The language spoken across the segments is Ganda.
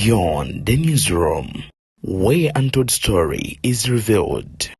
Beyond the Newsroom, where untold story is revealed.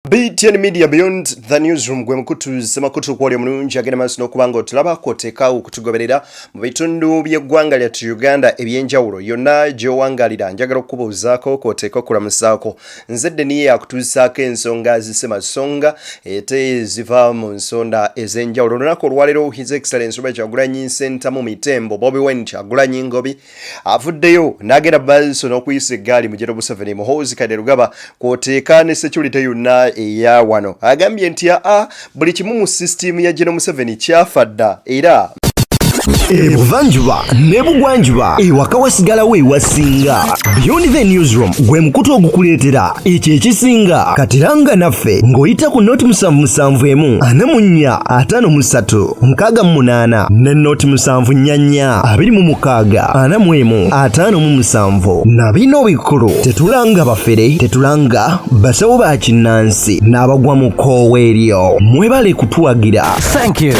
BTN Media, Beyond the Newsroom, gwe mukutu semakutu kwoli omulungi agenda maaso n'okuba nga otulaba, kwoteeka okutugoberera mu bitundu by'eggwanga lyattu Uganda ebyenjawulo. Yonna gy'owangalira, njagala okukubuuzaako, kwoteeka okulamusaako. Nze Deniye, akutuusaako ensonga zisemasonga ete ziva mu nsonda ez'enjawulo. Olunaku olwaleero, His Excellence Robert Kyagulanyi Ssentamu Mitembo, Bobi Wine Kyagulanyi Ngobi, avuddeyo n'agenda maaso n'okuyisa eggaali mu General Museveni, Muhoozi Kainerugaba, kwoteeka ne security yonna eya wano. Agambye nti aa, buli kimu mu sisitimu ya General Museveni kyafa dda era Ebuvanjuba n'ebugwanjuba, ewaka wasigalawo ewasinga. Beyond the Newsroom gwe mukutu ogukuleetera ekyo ekisinga. Katiranga naffe ng'oyita ku 077 44 53 68 ne 074 26 41 57. Na bino bikulu: tetulanga bafere, tetulanga basawo ba kinnansi n'abagwa mu kkoowa eryo. Mwebale kutuwagira. Thank you.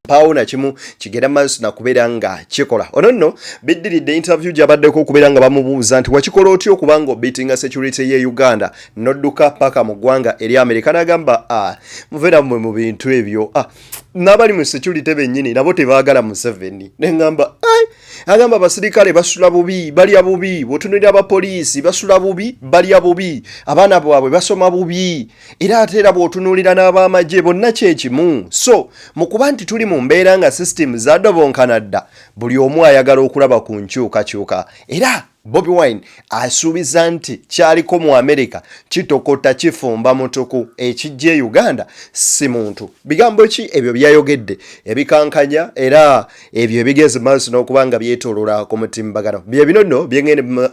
Mpaawo nakimu kigenda maaso nakubeera nga kikola. Ono nno biddiridde interview gy'abaddeko okubeera nga bamubuuza nti wakikola otya okuba nga obeatinga security ye Uganda n'odduka paka mu ggwanga eri Amerika, n'agamba, "Ah, muveera mmwe mu bintu ebyo. Ah, n'abali mu security bennyini nabo tebaagala Museveni." Neŋŋamba, "Ai." Agamba abasirikale basula bubi, balya bubi. Bw'otunuulira abapoliisi, basula bubi, balya bubi, abaana bwabwe basoma bubi. Era ate era bw'otunuulira n'ab'amagye bonna kyekimu. So mu kuba nti tuli mu mbeera nga system zadobonkana dda, buli omu ayagala okulaba ku nkyukakyuka. Era Bobi Wine asuubiza nti kyaliko mu America kitokota, kifumba mutuku, ekijja e Uganda si muntu. Bigambo ki ebyo byayogedde ebikankanya era ebyo ebigezi maaso n'okuba nga byetoolola ku mutimbagano? Bye bino nno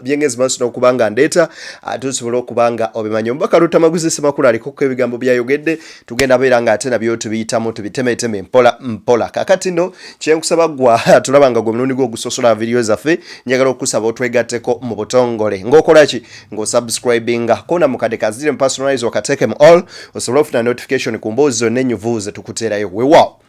byengezi maaso n'okuba nga ndeeta, ate osobole okuba nga obimanya. Omubaka Lutamaguzi Ssemakulu alikoko ebigambo byayogedde, tugenda beera nga ate nabyo tubiyitamu, tubitemeteme mpola mpola. Kakati nno kyenkusaba gwa tulaba nga gwe mulundi gwo ogusosola vidiyo zaffe, njagala okukusaba otwegatteko mu butongole. Ng'okola ki? Ng'osubscribinga kona mukadde kazire mu personalize, okateeke mu all, osobole okufuna notification ku mboozi zonna ennyuvu ze tukuteerayo. Weewaawo,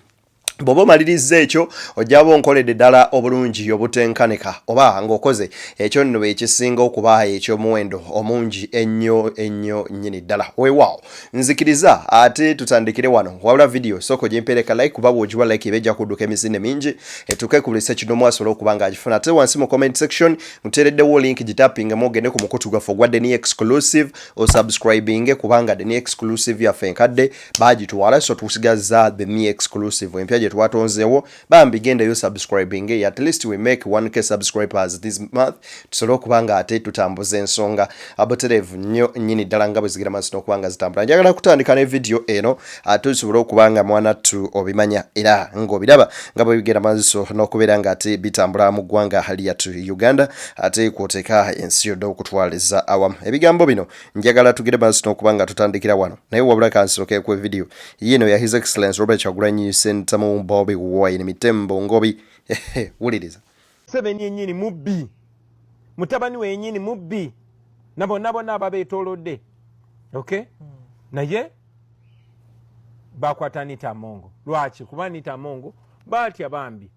bw'oba omaliriza ekyo, ojjaba onkoledde ddala obulungi obutenkanika, oba ng'okoze ekyo nno ekisinga okuba eky'omuwendo omungi ennyo ennyo nnyini ddala. Weewaawo, nzikiriza ate tutandikire wano. Wabula vidiyo sooka ogimpeereka like, kuba bw'ogiwa like eba ejja kudduka emisinde mingi, etuuke ku buli ssekinomu asobole okuba ng'agifuna. Ate wansi mu comment section nteereddewo link, gitapingemu ogende ku mukutu gwaffe ogwa Deni Exclusive, osubscribinge, kubanga Deni Exclusive yaffe enkadde bagitwala, so tusigaza the Me Exclusive empya gye twatonzeewo. Bambi gendayo subscribing, at least we make 1K subscribers this month, tusobole okuba nga ate tutambuza ensonga abutereevu nnyo nnyini ddala nga bwe zigira maaso n'okuba nga zitambula. Njagala kutandika ne vidiyo eno, ate osobole okuba nga mwanattu obimanya era ng'obiraba nga bwe bigenda maaso n'okubeera nga ate bitambula mu ggwanga lyattu Uganda, ate kwoteeka ensi yonna okutwaliza awamu. Ebigambo bino njagala tugende maaso n'okuba nga tutandikira wano, naye wabula kansooke ku vidiyo yino ya His Excellence Robert Kyagulanyi Ssentamu, Bobi Wine Mitembo Ngobi. Wuliriza. Museveni yennyini mubbi, mutabani we yennyini mubbi, na bonna bonna ababeetoolodde. Okay, naye bakwata Anita Amongo. Lwaki? Kuba Anita Amongo baatya bambi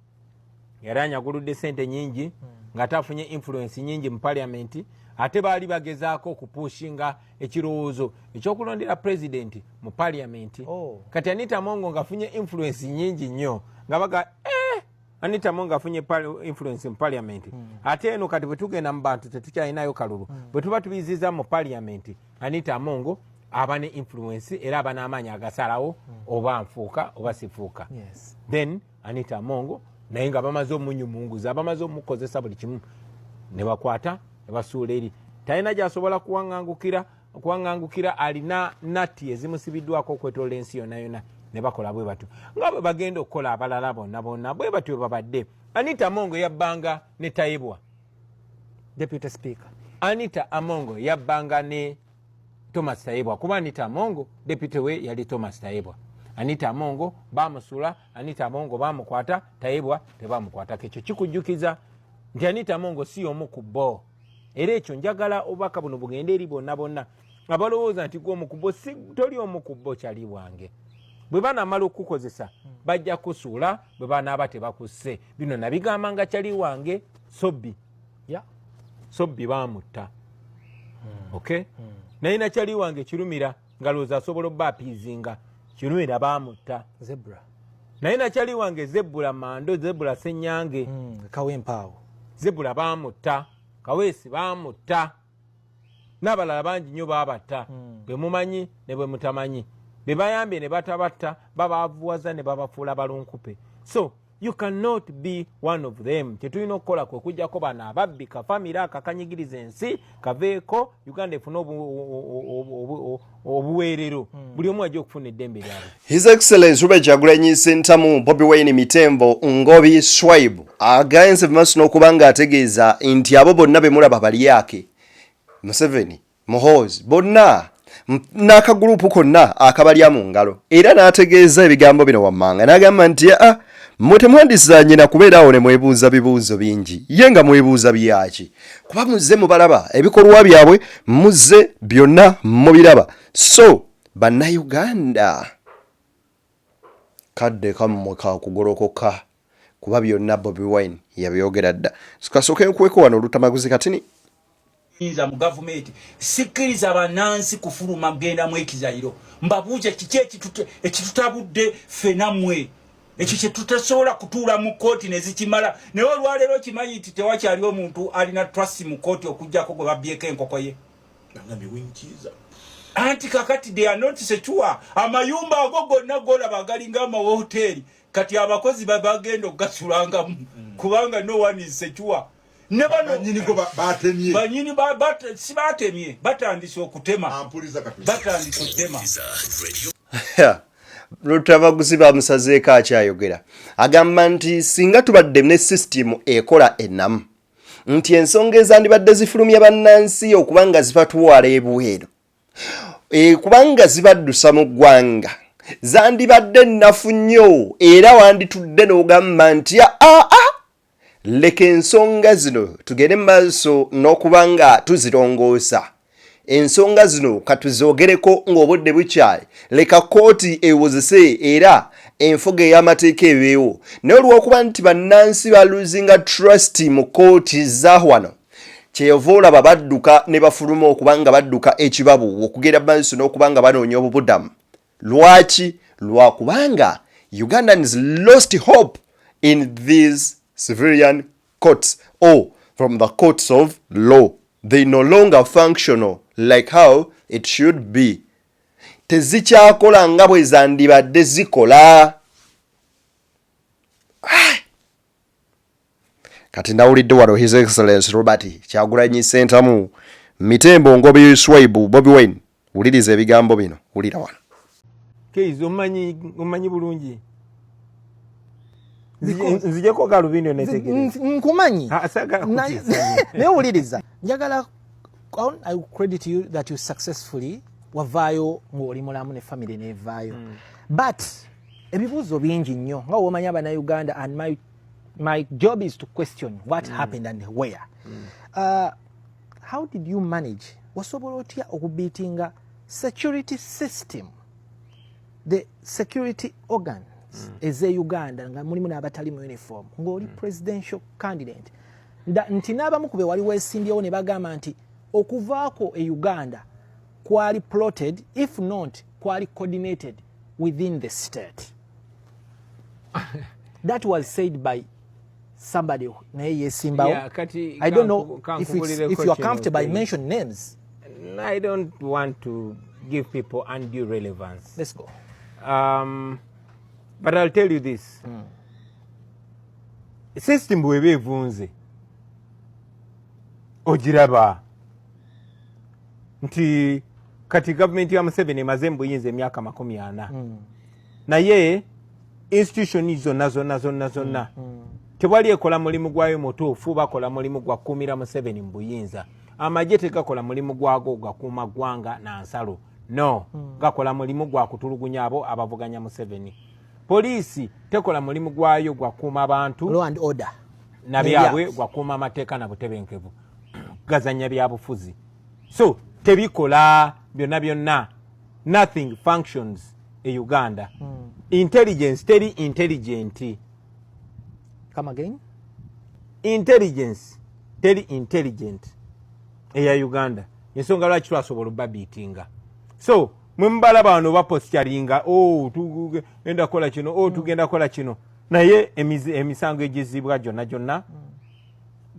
yali anyaguludde sente nyingi, ng'ate afunye influence nyingi mu parliament, ate baali bagezaako okupushinga ekirowoozo ekyokulondera pulezidenti mu parliament. Kati Anita Amongo ng'afunye influence nyingi nnyo, nga baga, eh, Anita Amongo afunye influence mu parliament, ate eno kati bwe tugenda mu bantu tetukyalinayo kalulu. Bwe tuba tubiziza mu parliament, Anita Amongo aba ne influence era aba n'amaanyi agasalawo oba nfuuka oba sifuuka. Then Anita Amongo naye nga bamaze omunyumunguza, bamaze omukozesa buli kimu, ne bakwata ne basuula eri. Talina gyasobola kuwaŋŋangukira, alina natti ezimusibiddwako okwetoola ensi yonna yonna. Ne bakola bwe batyo nga bwe bagenda okukola abalala bonna bonna, bwe batyo babadde. Anita Amongo yabbanga ne Tayebwa, Deputy Speaker. Anita Amongo yabbanga ne Thomas Tayebwa, kuba Anita Amongo deputy we yali Thomas Tayebwa. Anita Amongo bamusula, Anita Amongo bamukwata, Tayebwa tebamukwatako. Ekyo kikujjukiza nti Anita Amongo si omu ku bo. Era ekyo njagala obubaka buno bugende eri bonna bonna abalowooza nti gwe omu ku bo. Si toli omu ku bo, kyali bwange. Bwe banaamala okukukozesa, bajja kusuula. Bwe banaaba tebakusse, bino nabigamba nga kyali wange Sobbi. Sobbi baamutta, okay? Naye nakyali wange Kirumira nga lowooza asobola obba apiizinga Kirumira, baamutta. Zebra. Naye nakyali wange Zebula Mando, Zebula Senyange, Kawempaawo. Zebula baamutta, Kaweesi baamutta, n'abalala bangi nnyo baabatta, bwe mumanyi ne bwe mutamanyi, be bayambye ne batabatta, babaavuwaza ne babafuula balunkupe. So you cannot be one of them. Kyetulina okukola kwe kujjako bano ababbi, kafamire akakanyigiriza ensi kaveeko, Uganda efune obuweerero, buli omu ajja okufuna eddembe lyabwe. His Excellence Robert Kyagulanyi Ssentamu, Bobi Wine Mitembo Ngobi Swaib agenze mu maaso n'okuba ng'ategeeza nti abo bonna be mulaba balyake, Museveni, Muhoozi, bonna n'akagurupu konna akabalya mu ngalo, era n'ategeeza ebigambo bino wammanga n'agamba nti aa, mmwe temwandisaanye na kubeera awo ne mwebuuza bibuuzo bingi. Ye nga mwebuuza byaki? Kuba muzze mubalaba ebikolwa byabwe, muzze byonna mubiraba. So Bannayuganda, kadde kammwe kakugolokoka, kuba byonna Bobi Wine yabyogera dda. Kasooke nkuweko wano olutamaguzi katini. Yinza mu gavumenti sikkiriza bannansi kufuluma kugenda mu exile. Mbabuuze, kiki ekitutabudde ffe nammwe, ekyo kye tutasobola kutuula mu kooti ne zikimala? Naye olwaleero kimanyi nti tewakyali omuntu alina trust mu kooti okugjako gwe babbyeko enkoko ye. Anti kakati they are not secure. Amayumba ago gonna golaba agalinga amawoteeri, kati abakozi bagenda okugasulangamu kubanga no one is secure. Ne bano Banyinigo batemye. Banyini si batemye, batandise okutema. Ampuliza kati. Batandise okutema. Lutamaguzi bamusazeeko akyayogera. Agamba nti singa tubadde ne sisitimu ekola ennamu, nti ensonga ezandibadde zifulumya bannansi okuba nga zibatwala ebweru, kubanga zibaddusa mu ggwanga, zandibadde nnafu nnyo, era wanditudde n'ogamba nti aa, leka ensonga zino tugende mu maaso n'okuba nga tuzirongoosa, ensonga zino katuzoogereko ng'obudde bukyali, leka kooti ewozese era enfuga ey'amateeka ebeewo. Naye olw'okuba nti bannansi baluzinga trust mu kooti za wano, kyeyova olaba badduka ne bafuluma okuba nga badduka ekibabu okugenda maaso n'okuba nga banoonya obubudamu. Lwaki? Lwakubanga Ugandans lost hope in these civilian courts or from the courts of law. They no longer functional like how it should be. Tezikyakola nga bwe zandibadde zikola. Ah! Kati nawulidde wano His Excellence Robert Kyagulanyi Sentamu Mitembo Ngobi Swaibu, Bobi Wine. Wuliriza ebigambo bino, wulira wano. Keizi, omanyi bulungi. Nzijeko galubindi onetegereza. Nkumanyi. Ah, saagala kutiisa. Naye wuliriza, njagala I credit you that you successfully wavaayo ng'oli mulamu ne family nevaayo, but ebibuuzo bingi nnyo nga womanyi Abannayuganda, and my job is to question what happened and where. How did you manage, wasobola otya okubeatinga security system, the security organs ez'e Uganda, nga mulimu n'abatali mu uniform, ng'oli presidential candidate, nti n'abamu ku be wali weesimbyewo ne bagamba nti okuvaako e Uganda kwali plotted, if not kwali coordinated within the state? That was said by somebody naye yesimbawo. Yeah, kati I don't know kankubulireko if you are kino, comfortable I please. Mention names. I don't want to give people undue relevance. Let's go. But I'll tell you this. System bw'eba evunze, ogiraba nti kati gavumenti ya Museveni emaze mu buyinza emyaka 40, naye institution zonna zonna zonna zonna tewali ekola mulimu gwayo mutuufu. Bakola mulimu gwa kukuumira Museveni mu buyinza. Amagye tegakola mulimu gwago gakuuma ggwanga na nsalo, no, gakola mulimu gwa kutulugunya abo abavuganya Museveni. Poliisi tekola mulimu gwayo gwa kukuuma bantu Law and order. Nabyabwe gwakuuma amateeka na butebenkevu, gazanya byabufuzi. So tebikola byonna byonna, nothing functions. E Uganda intelligence teri intelligent. Come again? Intelligence teri intelligent eya Uganda, ensonga lwaki twasobola obabeatinga. So mwe mubalaba wano baposturinga, "Oh, tugenda kukola kino, oh, tugenda kukola kino," naye emisango egizibwa gyonna gyonna,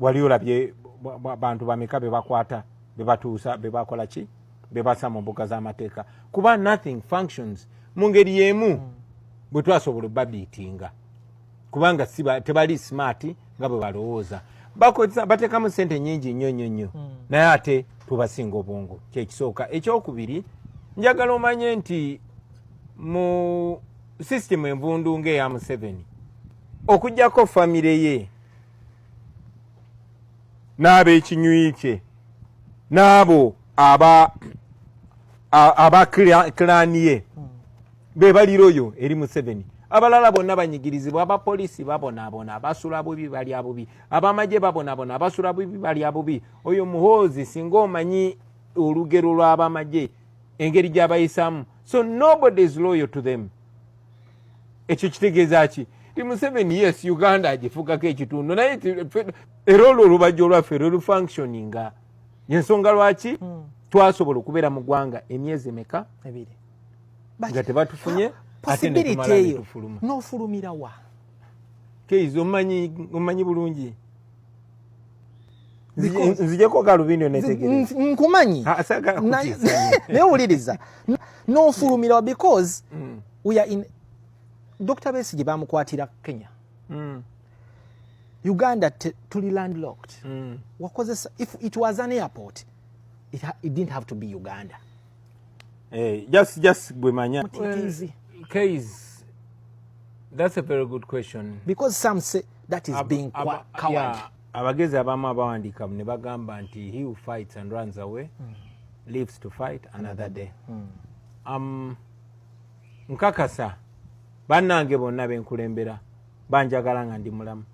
wali olabye bantu bameka be bakwata, be batuusa, be bakola ki, be basa mu mbuga z'amateeka? Kuba nothing functions. Mu ngeri y'emu bwe twasobola obabeatinga, kubanga tebali smart nga bwe balowooza. Bateekamu sente nyingi nnyo nnyo nnyo, naye ate tubasinga obwongo. Kyekisooka. Ekyokubiri, njagala omanye nti mu sisitimu envundu ng'eya Museveni, okugjako famire ye n'ab'ekinywi kye n'abo aba clan ye be baliroyo eri Museveni, abalala bonna banyigirizibwa. Abapoliisi babonaabona, abasula bubi, balya bubi. Abamagye babonaabona, abasula bubi, balya bubi. Oyo Muhoozi, singa omanyi olugero lw'abamagye, engeri gy'abayisaamu. So nobody is loyal to them. Ekyo kitegeeza ki? Ti Museveni, yes, Uganda agifugako ekitundu, naye era olwo olubajja olwaffe lwelufunctioninga. Yensonga lwaki twasobola okubeera mu ggwanga emyezi emeka? 2. Nga tebatufunye, ate Possibility netumala eyo netufuluma. N'ofulumira wa? Keizi, omanyi bulungi. Because Nzijeko galubindi onetegereza. Nkumanyi. Ah, saagala kutiisa. Naye wuliriza, n'ofulumira wa? Because we are in Dr Besigye bamukwatira Kenya. Uganda tuli landlocked. Wakozesa, if it was an airport, it didn't have to be Uganda. Eh, just bwe manya. Mutitizi. Case, that's a very good question. Because some say that is being coward. Yeah, abagezi abamu abawandiika ne bagamba nti he who fights and runs away lives to fight another day. Nkakasa bannange bonna benkulembera banjagala nga ndi mulamu.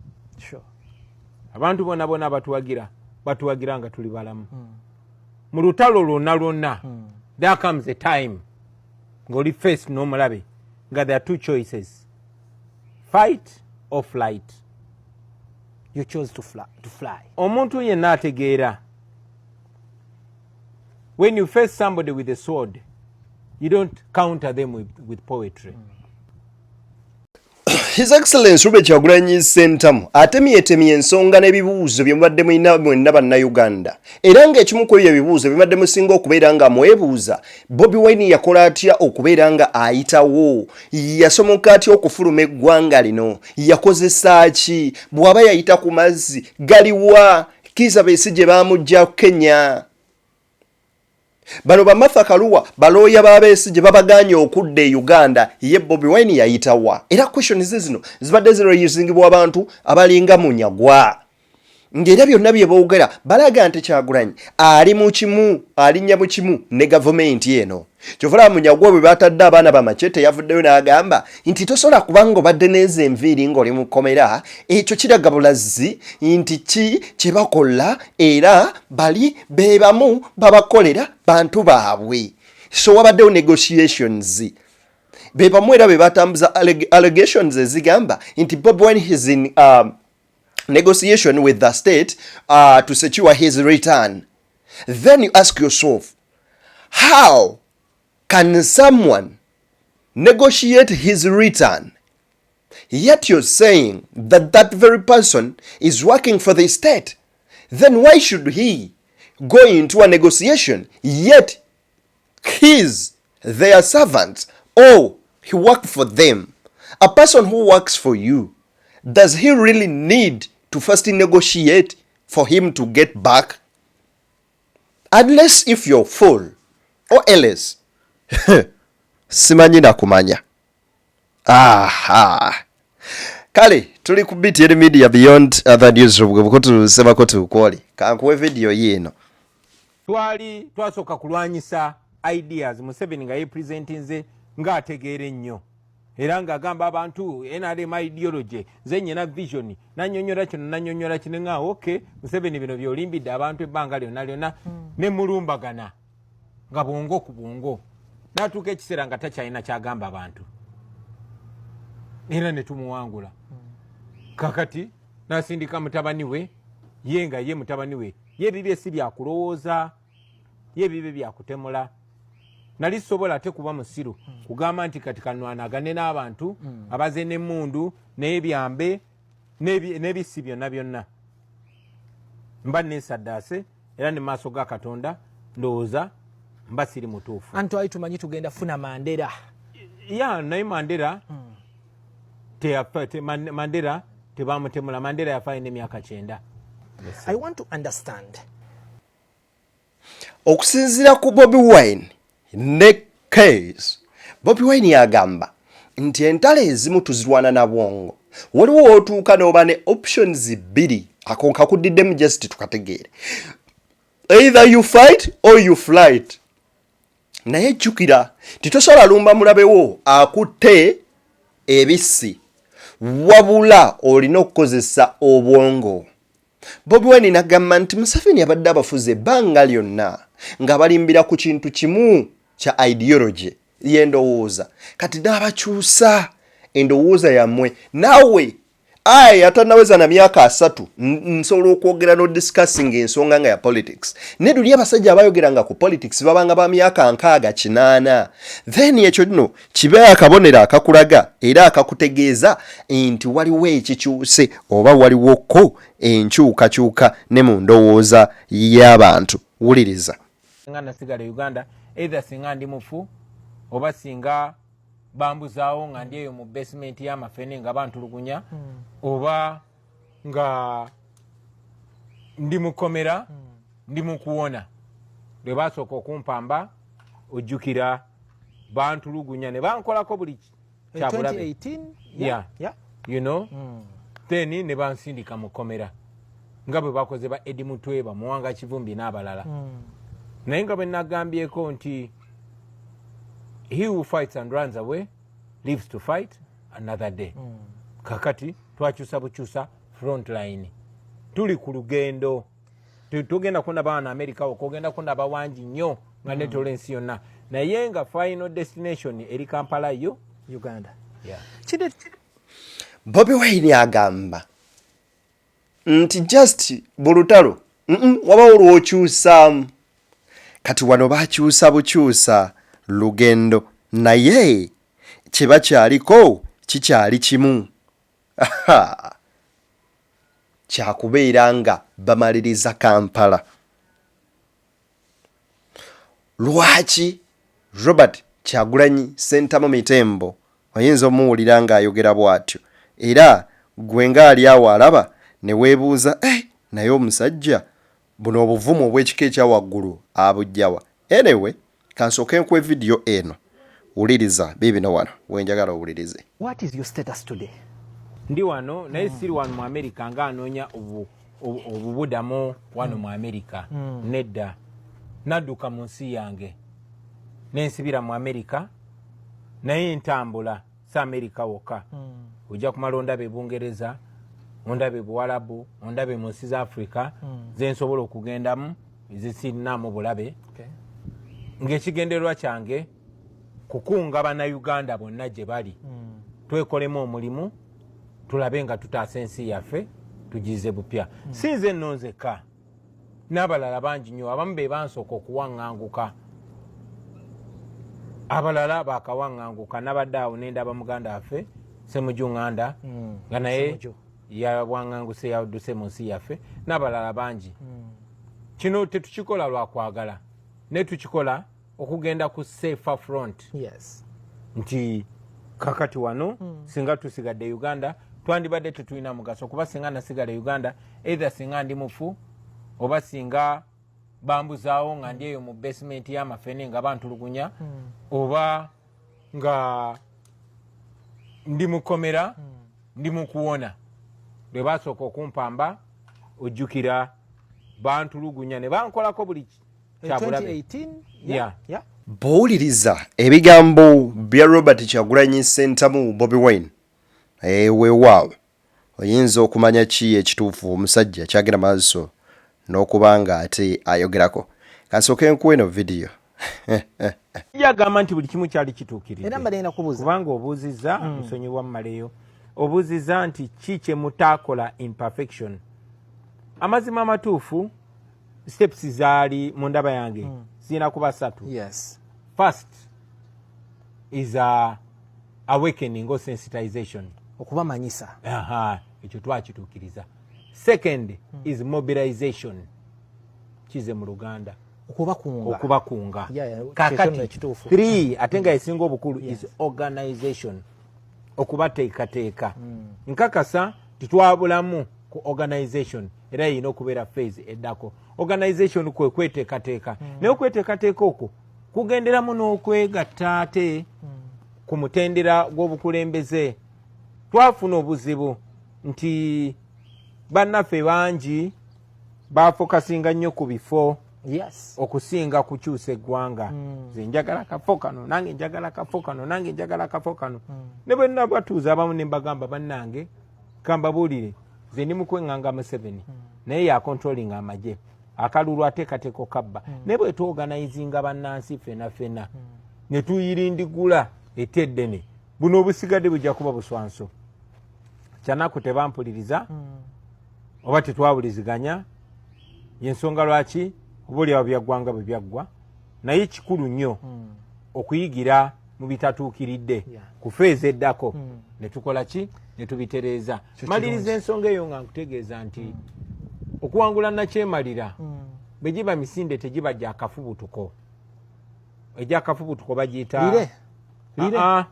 Abantu bonna bonna abatuwagira, batuwagira nga tuli balamu. Mu lutalo lwonna lwonna, there comes a time ng'oli face n'omulabe nga there are two choices: fight or flight. You chose to fly, to fly. Omuntu yenna ategeera, when you face somebody with a sword, you don't counter them with poetry. His Excellence Robert Kyagulanyi Ssentamu atemyetemye ensonga n'ebibuuzo bye mubadde mulina mwenna Bannayuganda, era ng'ekimu ku ebyo ebibuuzo bye mubadde musinga okubeera nga mwebuuza: Bobi Wine yakola atya okubeera nga ayitawo? Yasomoka atya okufuluma eggwanga lino? Yakozesa ki? Bw'aba yayita ku mazzi, galiwa? Kiza Besigye bamujja Kenya. Bano ba Martha Kaluwa, balooya ba Besigye, babaganye okudda e Uganda. Ye Bobi Wine yayitawa? Era questions zino zibadde ziraisingibwa abantu abalinga Munyagwa, ng'era byonna bye boogera balaga nti Kyagulanyi ali mu kimu, alinnya mu kimu ne gavumenti eno. Kyova olaba Munyagwa bwe batadde abaana bamacete, yavuddeyo n'agamba nti tosobola kubanga obadde n'ezo enviiri ng'oli mu kkomera. Ekyo kiraga bulazi nti ki kye bakola, era bali be bamu babakolera bantu baabwe. So wabaddewo negotiations. Be bamu era be batambuza allegations ezigamba nti Bobi Wine is in negotiation with the state to secure his return. Then you ask yourself, how can someone negotiate his return, yet you're saying that that very person is working for the state? Then why should he go into a negotiation, yet he's their servant or he worked for them? A person who works for you, does he really need to first negotiate for him to get back? Unless if you're full or else simanyi nakumanya. Aha, kale tuli ku BTN Media, Beyond Other Newsroom, bwe bukutusemako tukwole kankuwe vidiyo yiino. Twali twasooka kulwanyisa ideas. Museveni nga yepresentinze ng'ategeera ennyo, era ng'agamba abantu NRM ideology, nze nyina vision, nanyonyola kino, nanyonyola kino, nga ok, Museveni, bino byolimbidde abantu ebbanga lyonna lyonna, ne mulumbagana nga bwongo ku bwongo. N'atuuka ekiseera nga takyalina kyagamba abantu, era ne tumuwangula. Kakati n'asindika mutabani we, ye nga ye mutabani we ye bibye si byakulowooza, ye bibye byakutemula. Nali sobola ate kuba musiru kugamba nti kati kanwanagane n'abantu abaze n'emmundu n'ebyambe n'ebissi byonna byonna. Mba neesaddaase, era ne maaso ga Katonda ndowooza mba siri mutuufu. Anti twali tumanyi tugenda funa Mandera. Ya, naye Mandera teyafa. Mandera tebamutemula. Mandera yafa alina emyaka 90. I want to understand. Okusinziira ku Bobi Wine ne case, Bobi Wine yagamba nti entalo ezimu tuzirwana na bwongo. Waliwo wootuuka n'oba ne options bbiri, ako nkakuddiddemu just tukategeere: either you fight or you flight. Naye jjukira nti tosobola lumba mulabewo akutte ebissi, wabula olina okukozesa obwongo. Bobi Wine nagamba nti Museveni abadde abafuzi ebbanga lyonna nga balimbira ku kintu kimu kya ideology, yendowooza. Kati n'abakyusa endowooza yammwe. Naawe aye atanaweza na myaka 30, nsobola okwogera no discussing ensonga nga ya politics. Ne luli abasajja abayogeranga ku politics babanga ba myaka 60, 80. Then ekyo nno kibe akabonero akakulaga era akakutegeeza nti waliwo ekikyuse oba waliwoko enkyukakyuka ne mu ndowooza y'abantu. Wuliriza. Singa nasigala e Uganda, either singa ndi mufu oba singa bambuzaawo nga ndi eyo mu basement y'amafene nga bantulugunya, oba nga ndi mukomera, ndi mukuwona. Lwe basooka okumpamba, ojjukira bantulugunya ne bankolako buli kyabulabe. 2018. Yeah. Then ne bansindika mu kkomera nga bwe bakoze ba Eddie Mutwe, bamuwanga Kivumbi n'abalala. Naye nga bwe nagambyeko nti he who fights and runs away lives to fight another day. Kakati twakyusa bukyusa front line, tuli ku lugendo. Tugenda kundaba wano America wokka, ogenda kundaba wangi nnyo nga netola ensi yonna, naye nga final destination eri Kampala yo. Uganda. Yeah. Kide. Bobi Wine agamba nti just bulutalo wabawo lwokyusaamu. Kati wano bakyusa bukyusa lugendo, naye kye bakyaliko kikyali kimu. Aha. Kyakubeera nga bamaliriza Kampala. Lwaki Robert Kyagulanyi Sentamu Mitembo oyinza omuwulira ng'ayogera bw'atyo, era gwe ng'ali awo alaba ne weebuuza, eh, naye omusajja buno obuvumu obw'ekika ekya waggulu abujjawa? Anyway, kansooke nkuwe vidiyo eno, wuliriza biibino wano wenjagala owulirize. What is your status today? Ndi wano, naye siri wano mu America nga anoonya obubudamu wano mu America. Nedda, nadduka mu nsi yange nensibira mu America, naye ntambula si America wokka. Ojja kumala ondabe Bungereza, ondabe Buwalabu, ondabe mu nsi za Africa zensobola okugendamu ezisirinaamu bulabe, ng'ekigendererwa kyange kukunga Bannayuganda bonna gye bali, twekolemu omulimu, tulabe nga tutaasa ensi yaffe, tugize bupya. Si nze nno nzekka, n'abalala bangi nnyo. Abamu be bansooka okuwaŋŋanguka, abalala bakawaŋŋanguka. Nabadde awo nendaba muganda waffe Semuju Ŋŋanda nga naye Semuju. Yabwaŋŋanguse, yadduse mu nsi yaffe, n'abalala bangi. Kino tetukikola lwakwagala, naye tukikola okugenda ku safer front. Nti kakati wano singa tusigadde Uganda twandibadde tetulina mugaso, kuba singa nasigala Uganda, either singa ndi mufu oba singa bambuzaawo nga ndi eyo mu basement y'amafene nga bantulugunya, oba nga ndi mukomera, ndi mukuwona. Lwe basooka okumpamba, ojjukira bantulugunya ne bankolako buli kyabulabe. 2018. Yeah. Bw'owuliriza ebigambo bya Robert Kyagulanyi Sentamu Bobi Wine, weewaawo oyinza okumanya ki ekituufu omusajja kyagenda maaso n'okuba nga ate ayogerako. Kansooke nkuwa eno vidiyo. Yagamba nti buli kimu kyali kituukiridde. Era mbadde ngenda kubuuza. Kubanga obuuzizza, nsonyiwa mmaleyo, obuuzizza nti ki kye mutaakola in perfection. Amazima amatuufu, steps zaali mu ndaba yange zirina kuba ssatu. First is a awakening or sensitization. Okubamanyisa. Aha, ekyo twakituukiriza. Second is mobilization, kize mu Luganda? Okubakunga. Okubakunga. Yeah, Kakati kyekyo nno ekituufu. Three, ate nga esinga obukulu, is organization, okubateekateeka. Nkakasa titwabulamu ku organization, era erina okubeera phase eddako. Organization kwe kweteekateeka, naye okweteekateeka okwo kugenderamu n'okwegatta. Ate ku mutendera gw'obukulembeze twafuna obuzibu nti bannaffe bangi bafokasinga nnyo ku bifo okusinga kukyusa eggwanga. Nze njagala kafo kano, nange njagala kafo kano, nange njagala kafo kano. Ne bwe nabatuuza abamu ne mbagamba, bannange, kambabuulire, nze ndi mukweŋŋanga Museveni, naye yakontrolinga amagye, akalulu ateekateeka okabba. Naye bwe tuorganizinga bannansi fena fena ne tuyirindigula ete eddene, buno obusigadde bujja kuba buswanso. Kyanaku tebampuliriza oba tetwawuliziganya, yensonga lwaki oba oliawo byaggwanga bwe byaggwa. Naye kikulu nnyo okuyigira mu bitatuukiridde ku phase eddako ne tukola ki, ne tubitereeza. Maliriza ensonga eyo nga nkutegeeza nti okuwangula nakyemalira bwe giba misinde, tegiba gyakafubutuko. Egyakafubutuko bagiyita Lire. Lire. Ah,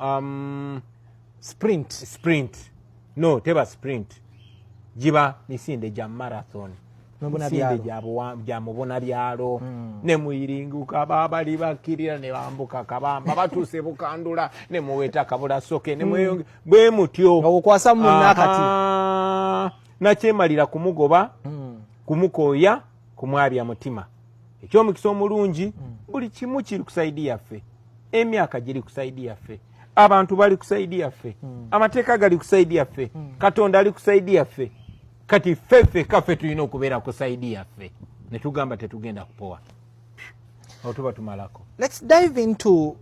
ah, Sprint. Sprint, no, teba sprint, giba misinde gya marathon. Mubona Misinde byalo. gya mubona byalo, ne muyiringuka, babali bakkirira ne bambuka Kabamba, batuuse Bukandula ne muweta Kabulasoke ne mweyonge bwe mutyo. Nga okwasa munno akati. Aha. Nakyemalira kumugoba, kumukooya, kumwabya mutima. Ekyomukisa omulungi, buli kimu kiri ku side yaffe, emyaka giri ku side yaffe, abantu bali ku side yaffe, amateeka gali ku side yaffe, Katonda ali ku side yaffe. Kati ffe ffekka ffe tulina okubeera ku side yaffe ne tugamba tetugenda kupowa, awo tuba tumalako. Let's dive into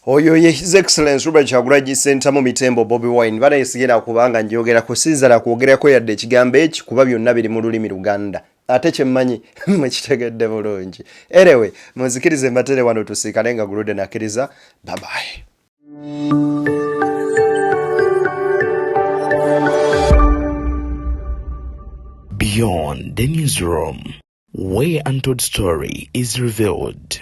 Oyo ye His Excellence Robert Kyagulanyi Ssentamu Mitembo Bobi Wine. Bana, sigenda kubanga njogerako, sinzala kwogerako yadde ekigambo eki, kuba byonna biri mu lulimi Luganda, ate kyemmanyi mukitegedde bulungi. Anyway, munzikirize mbatere wano, tusiikane nga gulude nakkiriza. Babaye. Beyond the Newsroom, where untold story is revealed.